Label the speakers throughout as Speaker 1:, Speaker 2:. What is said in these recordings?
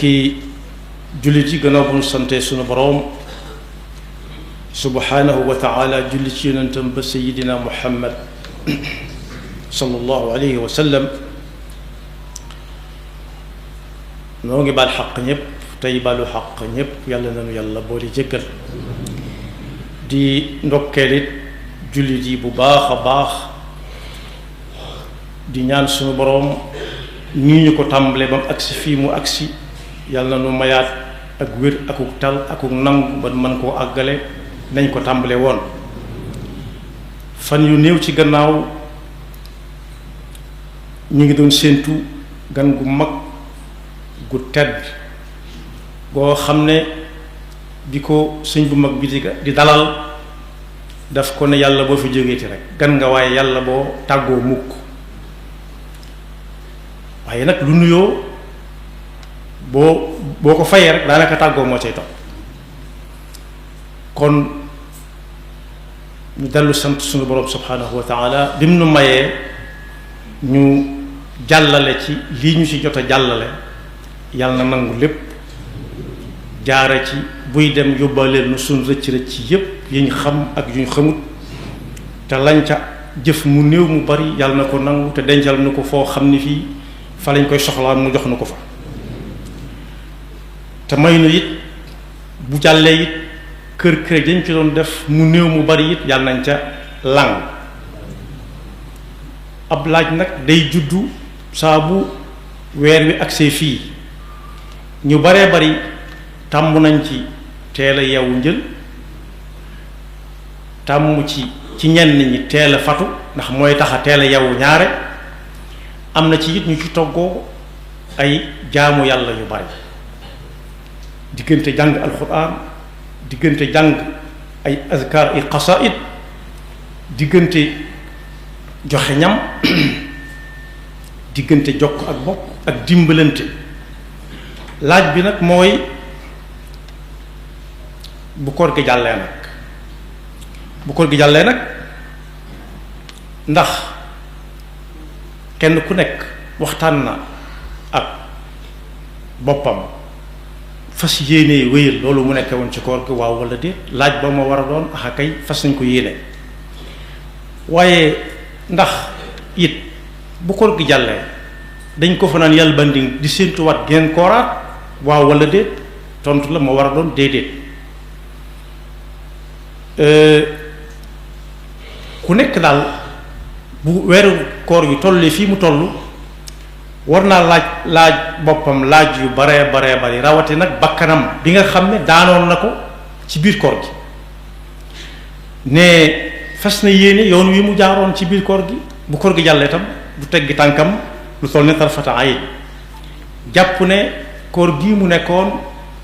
Speaker 1: bokki jullit yi gannaaw bu ñu sante sunu boroom subhanahu wa taala julli ci yonentam ba sayidina muhammad sallallahu alayhi wa sallam noo ngi baal xaq ñépp tey baalu xaq ñépp yàlla nanu yàlla boole jéggal di ndokkeelit jullit yi bu baax a baax di ñaan sunu boroom nii ñu ko tàmbale ba mu agsi fii mu agsi yàlla na nu mayaat ak wér akuk tal akuk nangu ba mën koo àggale nañ ko tàmbale woon fan yu néew ci gannaaw ñu ngi doon séentu gan gu mag gu tedd goo xam ne di ko sëñ bu mag bi di dalal daf ko ne yàlla boo fi jógeeti rek gan nga waaye yàlla boo tàggoo mukk waaye nag lu nuyoo boo ko fayee rek daanaka tàggoo moo cay topp kon ñu dellu sant suñu boroom subhanahu wa taala bi mu nu mayee ñu jàllale ci lii ñu ci jot a jàllale yàlla na nangu lépp jaare ci buy dem yóbbaaleel nu suñ rëcc-rëcc yépp yi ñu xam ak yu ñu xamut te lañ ca jëf mu néew mu bari yàlla na ko nangu te dencal nu ko foo xam ni fii fa lañ koy soxlaa mu jox nu ko fa te may nu it bu jàllee it kër kër dañ ci doon def mu néew mu bari it yàlla nañ ca lang ab laaj nag day juddu saa bu weer wi agsee fii ñu baree bari tàmm nañ ci teel a yeewu njël tàmm ci ñenn ñi teel a fatu ndax mooy tax a teel a yeewu ñaare am na ci it ñu ci toggoo ay jaamu yàlla yu bari diggante jàng alxuraan diggante jàng ay azkar ay qasaid diggante joxe ñam diggante jokk ak bokk ak dimbalante laaj bi nag mooy bu koor gi jàllee nag ndax kenn ku nekk waxtaan na ak boppam fas yéene wéyal loolu mu nekkee woon ci koor gi waaw wala déet laaj ba ma war a doon axa kay fas nañ ko yéene waaye ndax it bu koor gi jàllee dañ ko fa naan yàlla bandi di séentuwaat geneen kooraat waaw wala déet tontu la ma war a doon déedéet ku nekk daal bu weeru koor yu tollee fii mu toll war naa laaj boppam laaj yu baree bari rawati nag bakkanam bi nga xam ne daanoon na ko ci biir koor gi ne fas na yéene yoon wi mu jaaroon ci biir koor gi bu koor gi jàllee tam du teggi tànkam lu toll ne tarfata ayin jàpp ne koor gii mu nekkoon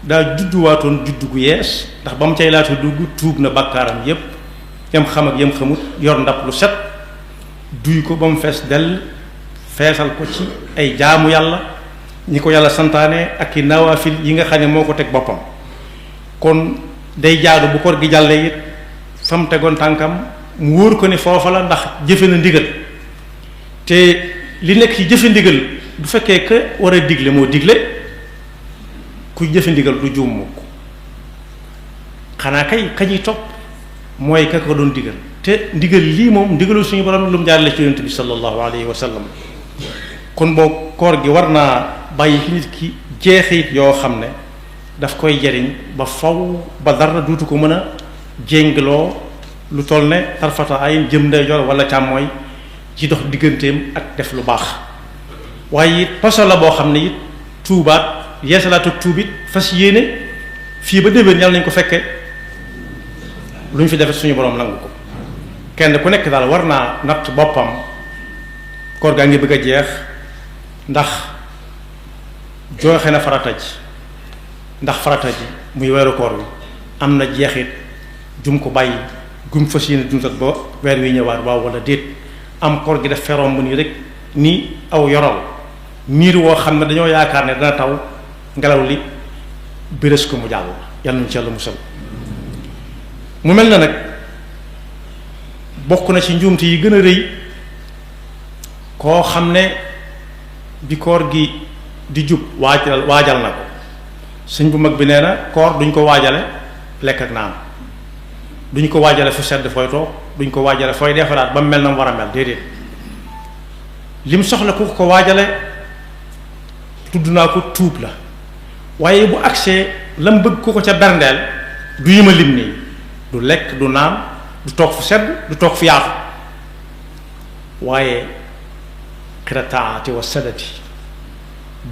Speaker 1: daa judduwaatoon juddu gu yees ndax ba mu cay laata dugg tuub na bakkaaram yépp yam xam ak yam xamut yor ndab lu set duy ko ba mu fees dell feesal ko ci ay jaamu yàlla ñi ko yàlla santaane ak i nawaafil yi nga xam ne moo ko teg boppam kon day jaadu bu koor gi jàllee it fa mu tegoon tànkam mu wóor ko ne foofa la ndax jëfe na ndigal te li nekk ci jëfe ndigal bu fekkee que war a digle moo digle kuy jëfe ndigal du juum mukk xanaa kay kañuy topp mooy ka ko doon digal te ndigal lii moom ndigalul suñu borom lu mu jaarale ci yonent bi sallallahu alayhi wa sallam kon boo koor gi war naa bàyyi ci nit ki jeexit yoo xam ne daf koy jariñ ba faw ba dara duutu ko mën a jéngloo lu toll ne tarfata ayin jëm ndeyjoor wala càmmooy ci dox digganteem ak def lu baax waaye it paso la boo xam ne it tuubaat yeesalaatu tuubit fas yéene fii ba déwén yàlla nañu ko fekke lu ñu fi defee suñu borom nangu ko kenn ku nekk daal war naa natt boppam koor gaa ngi bëgg a jeex ndax joxe na farata ji ndax farata ji muy weeru koor wi am na jeexit jum ko bàyyi gum fas yéene dundal ba weer wi ñëwaat waaw wala déet am koor gi def ferom bu nii rek ni aw yoral niir woo xam ne dañoo yaakaar ne dana taw ngelaw li bérés ko mu jàll yàlla nañu ci yàlla musal mu mel na nag bokk na ci njuumte yi gën a rëy koo xam ne bi koor gi di jub waajal na ko sëñ bu mag bi nee na koor duñ ko waajale lekk ak naan duñ ko waajale fu sedd fooy toog duñ ko waajale fooy defaraat ba mu mel na mu war a mel déedéet lim soxla ku ko waajale tudd naa ko tuub la waaye bu agsee lam bëgg ku ko ca berndeel du yima lim nii du lekk du naan du toog fu sedd du toog fu yaatu waaye xirataati wa sadati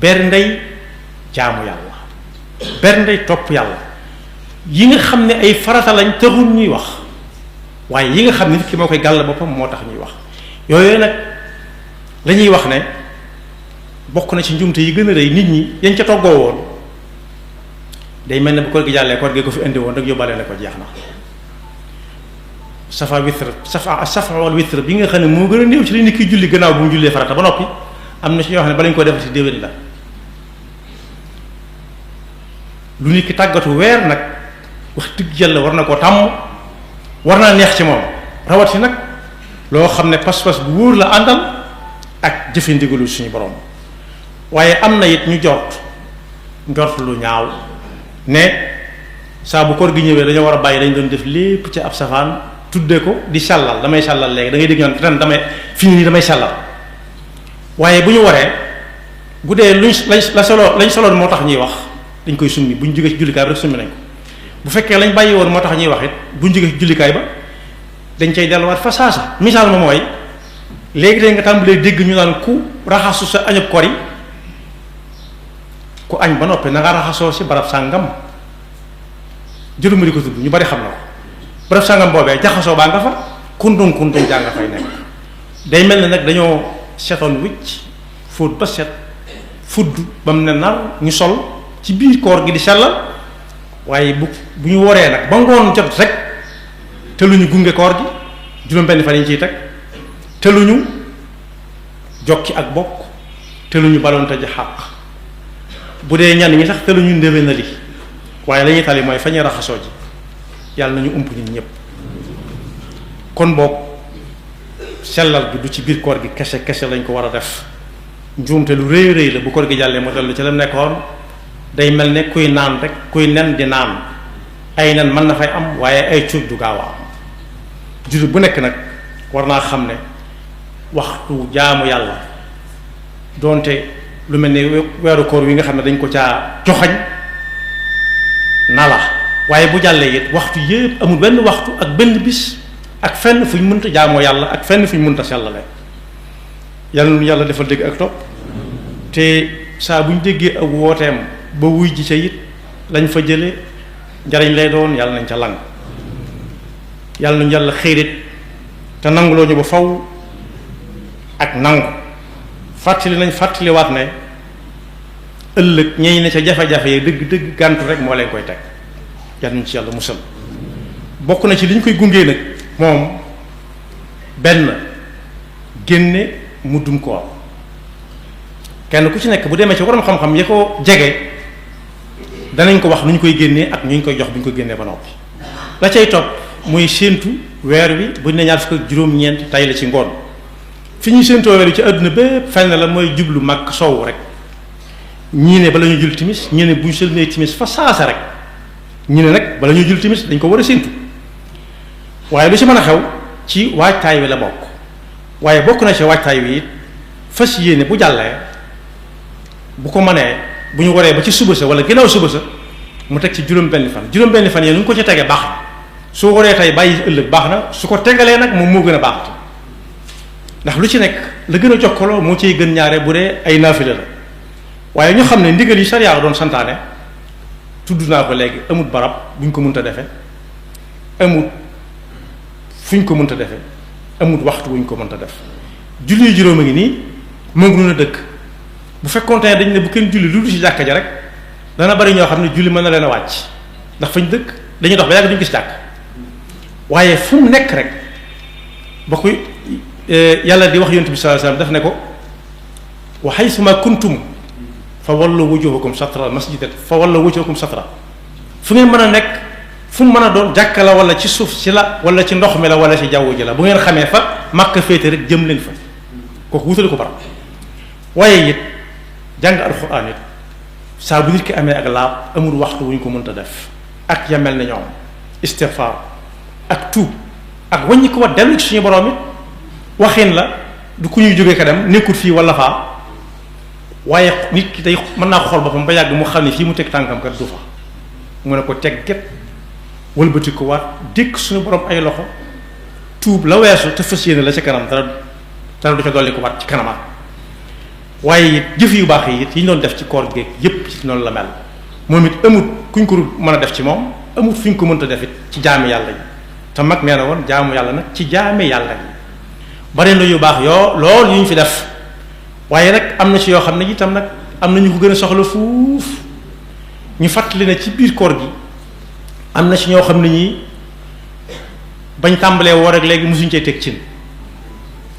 Speaker 1: berndey jaamu yàlla berndey topp yàlla yi nga xam ne ay farata lañ taxul ñuy wax waaye yi nga xam ne nit ki moo koy gàll boppam moo tax ñuy wax yooyu nag la ñuy wax ne bokk na ci njumte yi gën a rëy nit ñi yañ ca toggoo woon day mel ne bu koor gi jàllee koor gi ko fi indi woon rek yóbbaale na ko jeex na safa wal witr bi nga xam ne moo gën a néew ci li nit ki julli gannaaw bu mu jullee farata ba noppi am na ci ñoo xam ne bala ñu ko defati déwén la lu nit ki tàggatu weer nag wax dëgg yàlla war na koo tàmm war naa neex ci moom rawati nag loo xam ne pas-pas bu wóor la àndal ak jëfe ndigalu suñu borom waaye am na it ñu njort lu ñaaw ne saa bu koor gi ñëwee dañoo war a bàyyi dañ doon def lépp ci ab safaan tuddee ko di sàllal damay sàllal léegi da ngay dégg ñoon ren damay fii nii damay sàllal waaye bu ñu waree bu dee lañ soloon moo tax ñuy wax dañ koy summi bu ñu jógee ci jullikaay ba rek summi nañ ko bu fekkee lañ bàyyi woon moo tax ñuy wax it bu ñu jógee ci jullikaay ba dañ cay delluwaat fa saasa misaal ma mooy léegi tey nga tàmbalee dégg ñu naan ku raxasu sa añub kor yi ku añ ba noppi na nga raxasoo si barab sàngam jëruma di ko tudd ñu bari xam na ko barab sàngam boobee jaxasoo baa nga fa kundung jaa nga fay nekk day mel ne nag dañoo setoon wicc fóot ba set fudd ba mu ne nar ñu sol ci biir koor gi di sellal waaye bu ñu waree nag ba ngoon jot rek te lu ñu gunge koor gi juróom-benn fan yi ciy teg te lu ñu jokki ak bokk te lu ñu baloon te ji xàq bu dee ñenn ñi sax te lu ñu ndéwé na li waaye la ñuy tali mooy fa ñuy raxasoo ji yàlla nañu ump ñun ñëpp kon boog sellal gi du ci biir koor gi kese lañ ko war a def njuumte lu rëy rëy la bu koor gi jàllee mu dellu ci la nekkoon day mel ne kuy naan rek kuy nen di naan ay nen mën na fay am waaye ay cuuj du gaaw a am jullit bu nekk nag war naa xam ne waxtu jaamu yàlla doonte lu mel ne weeru koor wi nga xam ne dañ ko caa joxañ na la waaye bu jàllee it waxtu yépp amul benn waxtu ak benn bis ak fenn fu ñu mënta jaamoo yàlla ak fenn fu ñu mënta sellale yàlla nu yàlla defal dégg ak topp te saa bu ñu déggee ak wooteem ba wuy ji ca it lañ fa jële njariñ lay doon yàlla nañ ca lang yàlla nañ yàlla xëyrit te nanguloo ñu ba faw ak nangu fàttaliwaat ne ëllëg ñey ne ca jafe-jafe yi dëgg gàntu rek moo leen koy teg yàlla nañ ci yàlla musal bokk na ci li ñu koy gungee nag moom benn génne muddum koor kenn ku ci nekk bu demee ci waroon xam-xam ya ko jege danañ ko wax nu ñu koy génnee ak ñu koy jox bu ñu ko génnee ba noppi la cay topp muy séentu weer wi bu ñu ne ñaar fukk ak juróom-ñeent tay la ci ngoon fi ñuy séentoo weer wi ci àdduna bépp fenn la mooy jublu mag sow rek ñii ne bala ñu jul timis ñii ne bu ñu sëlmee timis fa saasa rek ñii ne nag bala ñu jul timis dañ ko war a séentu waaye lu ci mën a xew ci waajtaay wi la bokk waaye bokk na ci waajtaay wi it fas yéene bu jàllee bu ko mënee bu ñu waree ba ci suba sa wala ginnaaw suba sa mu teg ci juróom-benn fan yee nu ñu ko ci tegee baax na su waree tey bàyyi ëllëg baax na su ko tegalee nag moom moo gën a baax ndax lu ci nekk la gën a jokkaloo moo ciy gën ñaare bu dee ay naafila la waaye ñu xam ne ndigal yi sariya doon santaane tudd naa ko léegi amut barab buñ ko mënta defe amut fuñ ko mënta defe amut waxtu wuñ ko mënta def julli juróom a ngi nii moo ngi nun a dëkk bu fekkoonte ne dañ ne bu kenn julli lu dul ci jàkka ja rek dana bari ñoo xam ne julli mën na leen a wàcc ndax fañ dëkk dañuy dox ba yàgg duñ gis jàkk waaye fu mu nekk rek ba koy yàlla di wax yonent bi sallallahu alayhi wasallam daf ne ko wa haythuma kuntum fa wallu wujuhakum satra masjid fa wallu wujuhakum satra fu ngeen mën a nekk fu mu mën a doon jàkka la wala ci suuf si la wala ci ndox mi la wala ci jaww ji la bu ngeen xamee fa Makka féete rek jëm leen fa kooku wutali ko barab waaye it jàng alxuraan it saa bu nit ki amee ak laab amul waxtu wu ñu ko mënta def ak ya mel ne ñoom istighfar ak tuub ak wàññi ko wa dellu ci suñu borom it waxin la du ku ñuy jógee ka dem nekkul fii wala faa waaye nit ki tey mën naa ko xool boppam ba yàgg mu xam ne fii mu teg tànkam kat du fa mu ne ko teg get wëlbati ko waat dékk suñu borom ay loxo tuub la weesu te fas yéene la ca kanam dara du ca dolli ko waat ci kanamaat waaye it jëf yu baax yi it yi ñu doon def ci koor geeg yépp ci noonu la mel moom it amut kuñ ko mën a def ci moom amut fu ñu ko mënta def it ci jaami yàlla yi te mag nee na woon jaamu yàlla nag ci jaami yàlla yi bari na yu baax lool yu ñu fi def waaye nag am na ci yoo xam ne itam nag am na ñu ko gën a soxla fuuf ñu fàttali ne ci biir koor gi am na ci ñoo xam ne ñii bañ tàmbalee woor ak léegi mosuñ cee teg cin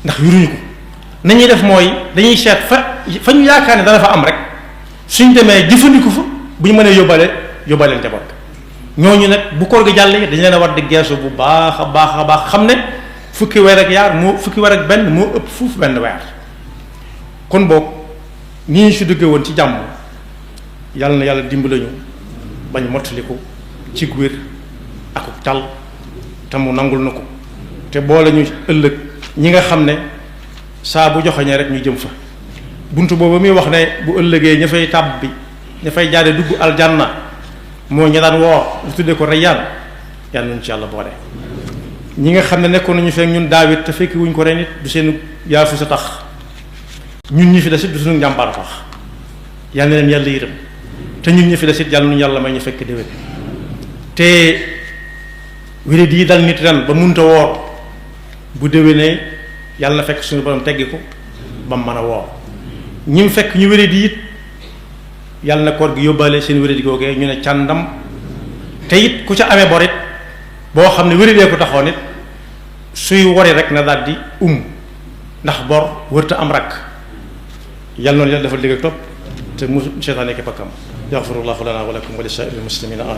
Speaker 1: ndax yuruñu ko nañuy def mooy dañuy seet fa ñu yaakaar ne dana fa am rek suñ demee jëfandiku fa bu ñu mënee yóbbaleen njaboot ñooñu nag bu koor gi jàllee dañ leen a war di geesu bu baax a baax xam ne fukki weer ak benn moo ëpp fuuf benn weer kon boog ni ñu si duggee woon ci jàmm yàlla na yàlla dimbali ñu bañ mottaliku ci wér ak tal te mu nangul na ko te boole ñu ëllëg ñi nga xam ne saa bu joxoñee rek ñu jëm fa buntu boobu muy wax ne bu ëllëgee ña fay tàbb bi ña fay jaade dugg aljanna moo ñu daan woor lu tuddee ko Rayyaan yàlla nañu ci yàlla boole ñi nga xam ne nekkoon nañu fekk ñun daawit te fekki wuñ ko ren it du seen yaafu sa tax ñun ñi fi des it du suñu njàmbaar tax yàlla na leen yàlla yërëm te ñun ñi fi des it yàlla nañu yàlla may ñu fekk déwén te wéré di dal nit ren ba munta woor bu déwénee yàlla na fekk suñu borom teggi ko ba mu mën a woor ñi fekk ñu wéré di it yàlla na koor gi yóbbaale seen wéré di googee ñu ne càndam te it ku ca amee bor it boo xam ne wéré dee ko taxoon it suy wori rek na daal di ndax bor wërta am rakk yàlla noonu yàlla dafa ligg ak topp te mu seytaane ki pakkam yaxfirullahu lana wa lakum wa li saa'iril muslimina amin